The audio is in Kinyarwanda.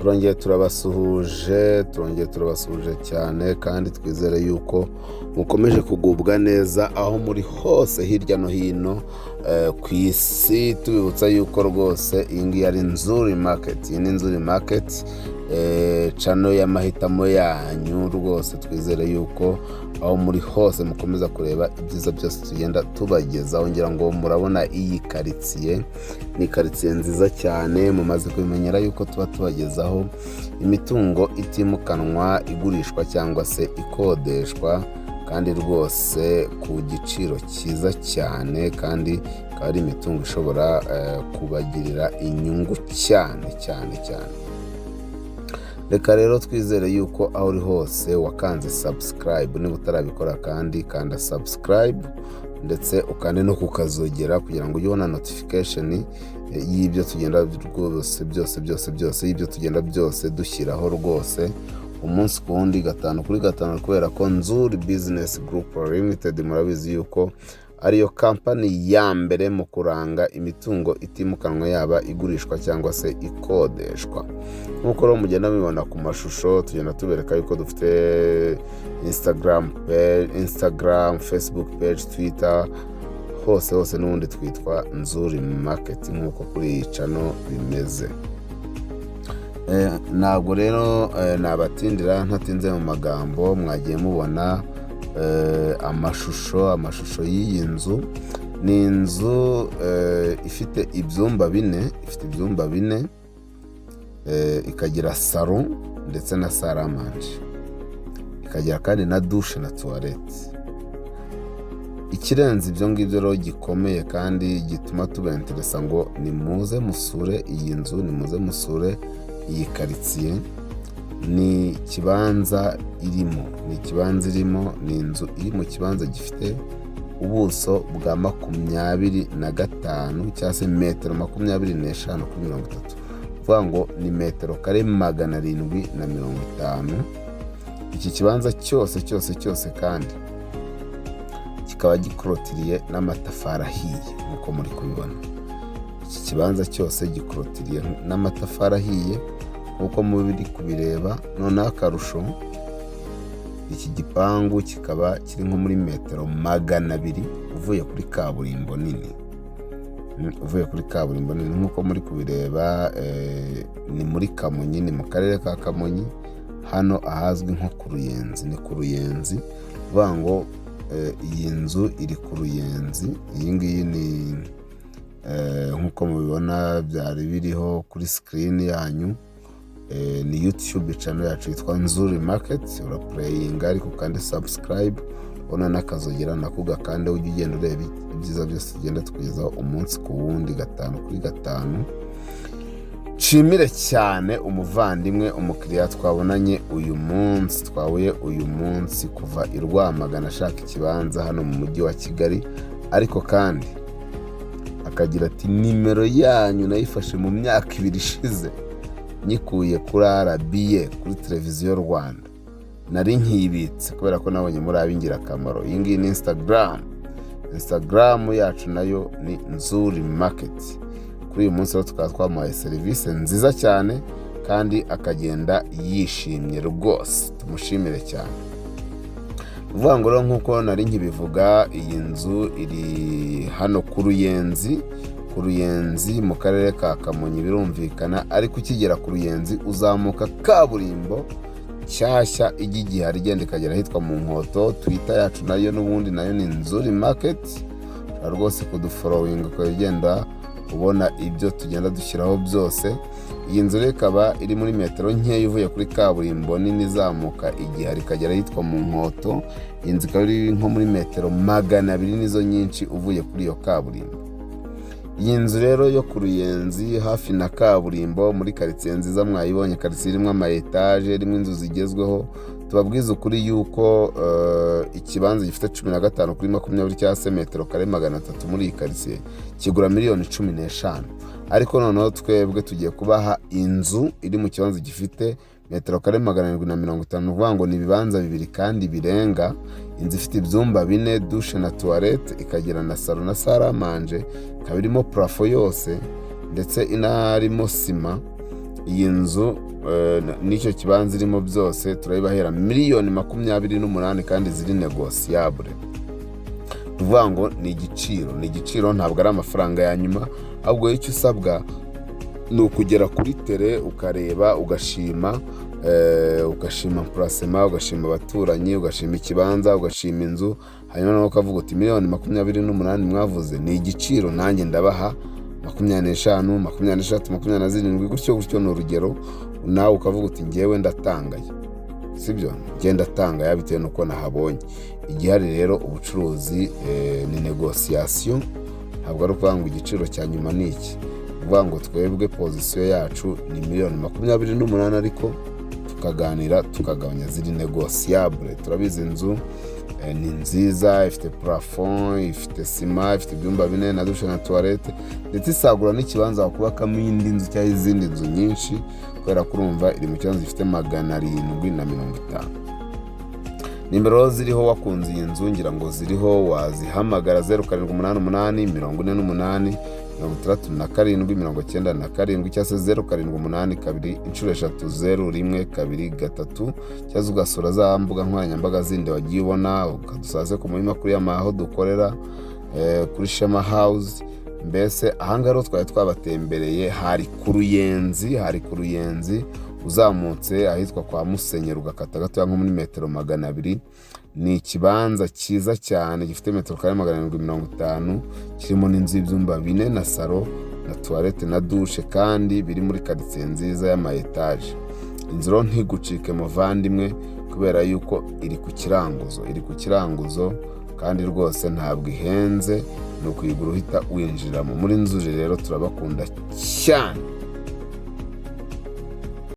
Turongeye turabasuhuje, turongeye turabasuhuje cyane, kandi twizere yuko mukomeje kugubwa neza aho muri hose hirya no hino ku isi. Tubibutsa yuko rwose iyi ngiyi ari Nzuri Market. Iyi ni Nzuri Market, channel y'amahitamo yanyu. Rwose twizere yuko aho muri hose mukomeza kureba ibyiza byose tugenda tubagezaho. Ngira ngo murabona iyi karitsiye ni karitsiye nziza cyane. Mumaze kubimenyera yuko tuba tubagezaho imitungo itimukanwa igurishwa cyangwa se ikodeshwa, kandi rwose ku giciro cyiza cyane, kandi ikaba ari imitungo ishobora kubagirira inyungu cyane cyane cyane. Reka rero twizere yuko aho uri hose wakanze subscribe. Niba utarabikora kandi, kanda subscribe ndetse ukande no kukazogera kugira ngo ujye ubona notification y'ibyo tugenda rwose byose byose byose, y'ibyo tugenda byose dushyiraho rwose umunsi ku wundi, gatanu kuri gatanu, kubera ko Nzuri Business Group Limited murabizi yuko ariyo kampani ya mbere mu kuranga imitungo itimukanwa, yaba igurishwa cyangwa se ikodeshwa. Nk'uko rero mugenda mubibona ku mashusho, tugenda tubereka yuko dufite Instagram page, Instagram, Facebook page, Twitter, hose hose n'ubundi twitwa Nzuri Market nk'uko kuri iyi channel bimeze. Ntabwo rero nabatindira, ntatinze mu magambo. Mwagiye mubona amashusho y'iyi nzu. Ni inzu ifite ibyumba bine, ifite ibyumba bine, ikagira salon ndetse na salle à manger, ikagira kandi na douche na toilette. Ikirenze ibyo ngibyo rero gikomeye kandi gituma tubenteresa ngo nimuze musure iyi nzu, nimuze musure iyi karitsiye, ni ikibanza irimo. Ni ikibanza irimo, ni inzu iri mu kibanza gifite ubuso bwa 25 cyangwa se metero 25 kuri 30, kuvuga ngo ni metero kare 750. Iki kibanza cyose cyose cyose kandi kikaba gikorotiriye n'amatafari ahiye nk'uko muri kubibona. Iki kibanza cyose gikorotiriye n'amatafari ahiye nk'uko muri kubireba. Noneho akarusho, iki gipangu kikaba kiri nko muri metero 200 uvuye kuri kaburimbo nini. Uvuye kuri kaburimbo nini nk'uko muri kubireba, ni muri Kamonyi, ni mu karere ka Kamonyi, hano ahazwi nko ku Ruyenzi. Ni ku Ruyenzi, uvuga ngo iyi nzu iri ku Ruyenzi. Iyi ngiyi ni nk'uko mubibona byari biriho kuri screen yanyu, ni YouTube channel yacu yitwa Nzuri Market. Urapureyinga ariko kandi subscribe, ubona n'akazogera nako gakande, ujye ugenda ureba ibyiza byose tugenda tukugezaho umunsi ku wundi, gatanu kuri gatanu. Nshimire cyane umuvandimwe, umukiriya twabonanye uyu munsi, twahuye uyu munsi kuva i Rwamagana ashaka ikibanza hano mu mujyi wa Kigali, ariko kandi akagira ati: "Nimero yanyu nayifashe mu myaka 2 ishize nyikuye kuri RBA, kuri Televiziyo Rwanda. Nari nkibitse kubera ko nabonye muri ab'ingirakamaro." Iyi ngiyi ni Instagram yacu, nayo ni Nzuri Market. Kuri uyu munsi rero tukaba twamuhaye serivisi nziza cyane kandi akagenda yishimye rwose, tumushimire cyane. Uvuga ngo rero nk'uko nari nkibivuga, iyi nzu iri hano ku Ruyenzi, ku Ruyenzi mu karere ka Kamonyi birumvikana, ariko ukigera ku Ruyenzi uzamuka kaburimbo nshyashya ijya Igihari, igenda ikagera ahitwa mu Nkoto. Twitter yacu nayo n'ubundi nayo ni Nzuri Market. Ushobora rwose kudufollowinga ukaba ugenda ubona ibyo tugenda dushyiraho byose. Iyi nzu rero ikaba iri muri metero nkeya uvuye kuri kaburimbo nini izamuka Igihari ikagera ahitwa mu Nkoto. Iyi nzu ikaba iri nko muri metero 200, nizo nyinshi, uvuye kuri iyo kaburimbo. Iyi nzu rero yo ku Ruyenzi hafi na kaburimbo muri karitsiye nziza, mwayibonye, karitsiye irimo ama etaje, irimo inzu zigezweho. Tubabwiza ukuri yuko ikibanza gifite 15 kuri 20 cyangwa se metero kare 300 muri iyi karitsiye kigura miliyoni 15, ariko noneho twebwe tugiye kubaha inzu iri mu kibanza gifite metero kare 750, ni ukuvuga ngo ni ibibanza bibiri kandi birenga. Inzu ifite ibyumba bine, douche na toilette, ikagira na salon na salle à manger, ikaba irimo plafond yose ndetse inarimo sima. Iyi nzu n'icyo kibanza irimo byose turabibahera miliyoni 28 kandi ziri négociable. Ni ukuvuga ngo ni igiciro, ntabwo ari amafaranga ya nyuma. Ahubwo icyo usabwa ni ukugera kuri terrain ukareba, ugashima emplacement, ugashima abaturanyi, ugashima ikibanza, ugashima inzu, hanyuma nawe ukavuga uti: "Miliyoni 28 mwavuze ni igiciro, nanjye ndabaha 25, 23, 27," gutyo gutyo, ni urugero. Nawe ukavuga uti: "Ngewe ndatangaye," sibyo? "Ngenda atangaya bitewe n'uko nahabonye." Igihari rero, ubucuruzi ni négociation, ntabwo ari ukuvuga ngo igiciro cya nyuma ni iki. Ni ukuvuga ngo twebwe position yacu ni miliyoni 28, ariko tukaganira tukagabanya, ziri négociable. Turabizi, inzu ni nziza, ifite plafond, ifite sima, ifite ibyumba bine na douche na toilette, ndetse isagura n'ikibanza wakubakamo indi nzu cyangwa izindi nzu nyinshi, kubera ko urumva iri mu kibanza gifite 750. Nimero ziriho, wakunze iyi nzu, ngira ngo ziriho, wazihamagara: 0788 48 67 97, cyangwa se 0782 00 123, cyangwa se ugasura za mbuga nkoranyambaga zindi wagiye ubona, ukadusanga ku Muhima kuri aho dukorera, kuri Shema House. Mbese ahangaha rero twari twabatembereye, hari ku Ruyenzi, hari ku Ruyenzi uzamutse ahitwa kwa Musenyeri, ugakata gatoya nko muri metero 200. Ni ikibanza cyiza cyane gifite metero kare 750, kirimo n'inzu y'ibyumba bine na salon na toilette na douche, kandi biri muri karitsiye nziza y'ama étage. Inzu rero ntigucike muvandimwe, kubera yuko iri ku kiranguzo, iri ku kiranguzo kandi rwose ntabwo ihenze, ni ukuyigura uhita winjiramo. Muri Nzuri rero turabakunda cyane.